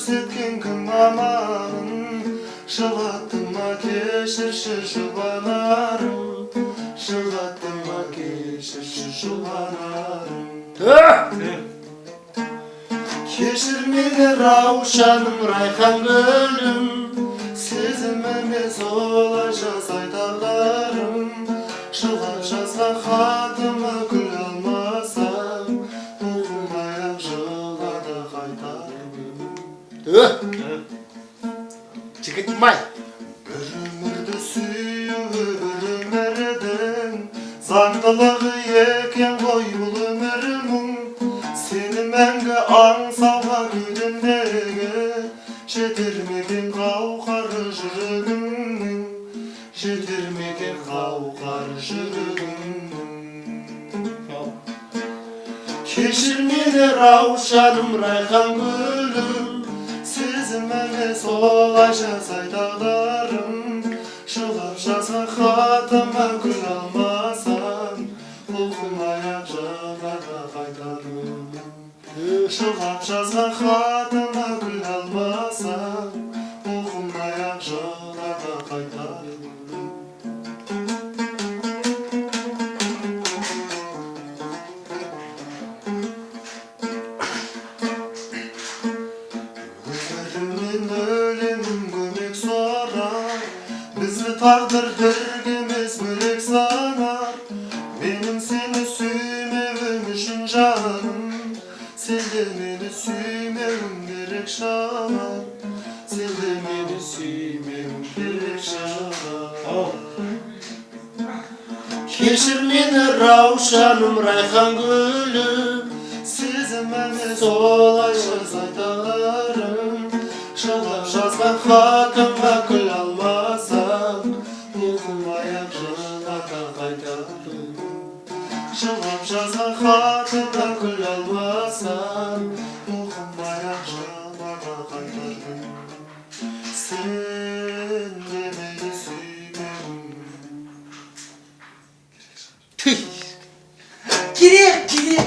Көрсеткен кім амалын? Жылатты ма, кешірші, жұбанарым. Жылатты ма, кешірші, жұбанарым. Кешір мені, раушаным, райхан гүлім. Сезіміме солай жасай тағдырым. Жылап жазған хатыма күле алмасам, оқымай ақ жылады қайтарым. Жігіт май. Бір өмірді сүю бір өмірдің заңдылығы екен ғой бұл өмір мұң. Сені мәңгі аңсауға кеудемдегі жетер ме екен қауқары жүрегімнің, жетер ме екен қауқары жүрегімнің? Кешір мені, раушаным, райхан гүлім. Сезіміме солай жасай тағдырым. Жылап жазған хатыма күле алмасам, оқымай ақ жылады қайтарым. Жылап жазған хатыма күле алмасам, оқымай ақ жылады қайтарым. Өмірімнен өлеңім көмек сұрар. Бізді тағдыр бірге емес, бөлек санар. Менің сені сүймеуім үшін, жаным, сен де мені сүймеуің керек шығар. Сен де мені сүймеуің керек шығар. Кешір мені, раушаным, райхан гүлім. Сезіміме солай жасай тағдырым. Жылап жазған хатыма күле алмасам, оқымай ақ жылата қайтарым. Жылап жазған хатыма күле алмасам, оқымай ақ жылата қайтарым. Сен де мені сүймеуің Түй. Керек, керек.